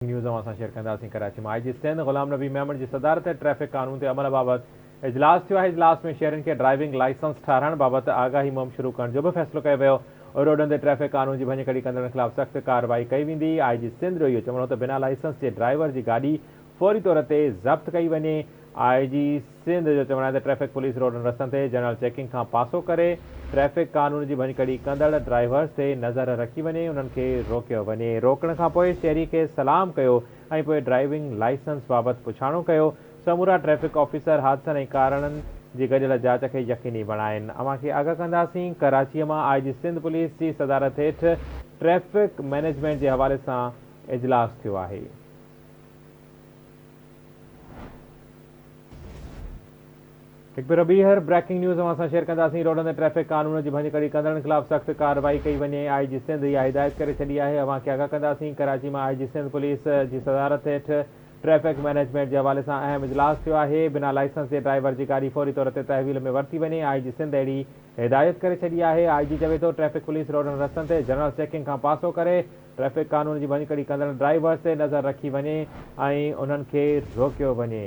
News اوهان سان share ڪنداسين ڪراچي مان آء جي سنڌ غلام نبي ميمڻ جي صدارت هيٺ ٽريفڪ قانون تي عمل بابت اجلاس ٿيو آهي اجلاس ۾ شهرين کي ڊرائيونگ لائسنس ٺاهرائڻ بابت آگاهي مهم شروع ڪرڻ جو به فيصلو ڪيو ويو روڊن تي ٽريفڪ قانون جي ڀڃڪڙي ڪندڙن خلاف سخت ڪارروائي ڪئي ويندي آء جي سنڌ جو اهو چوڻ هو ته بنا لائسنس جي ڊرائيور جي گاڏي فوري طور تي ضبط ڪئي وڃي آء جي سنڌ جو چوڻ آهي ته ٽريفڪ پوليس روڊن رستن تي جنرل چيڪنگ کان پاسو ڪري، ٽريفڪ قانون جي ڀڃڪڙي ڪندڙ ڊرائيورز تي نظر رکي وڃي، انهن کي روڪيو وڃي، روڪڻ کانپوء شهري کي سلام ڪيو ۽ پوء ڊرائيونگ لائسنس بابت پڇاڻو ڪيو، سمورا ٽريفڪ آفيسر حادثن ۽ ڪارڻن جي گڏيل جاچ کي يقيني بڻائين. اوهان کي آگاهه ڪنداسين، ڪراچيء مان آء جي سنڌ پوليس جي صدارت هيٺ ٽريفڪ مئنيجمينٽ جي حوالي سان اجلاس ٿيو آهي. هڪ ڀيرو ٻيهر بريڪنگ نيوز اوهان سان شيئر ڪنداسين روڊن تي ٽريفڪ قانون جي ڀڃڪڙي ڪندڙن خلاف سخت ڪارروائي ڪئي وڃي آء جي سنڌ اها هدايت ڪري ڇڏي آهي اوهان کي آگاهه ڪنداسين ڪراچي مان آء جي سنڌ پوليس جي صدارت هيٺ ٽريفڪ مئنيجمينٽ جي حوالي سان اهم اجلاس ٿيو آهي بنا لائسنس جي ڊرائيور جي گاڏي فوري طور تي تحويل ۾ ورتي وڃي آء جي سنڌ اهڙي هدايت ڪري ڇڏي آهي آء جي چوي ٿو ٽريفڪ پوليس روڊن رستن تي جنرل چيڪنگ کان پاسو ڪري ٽريفڪ قانون جي ڀڃڪڙي ڪندڙ ڊرائيورز تي نظر رکي وڃي ۽ انهن کي روڪيو وڃي.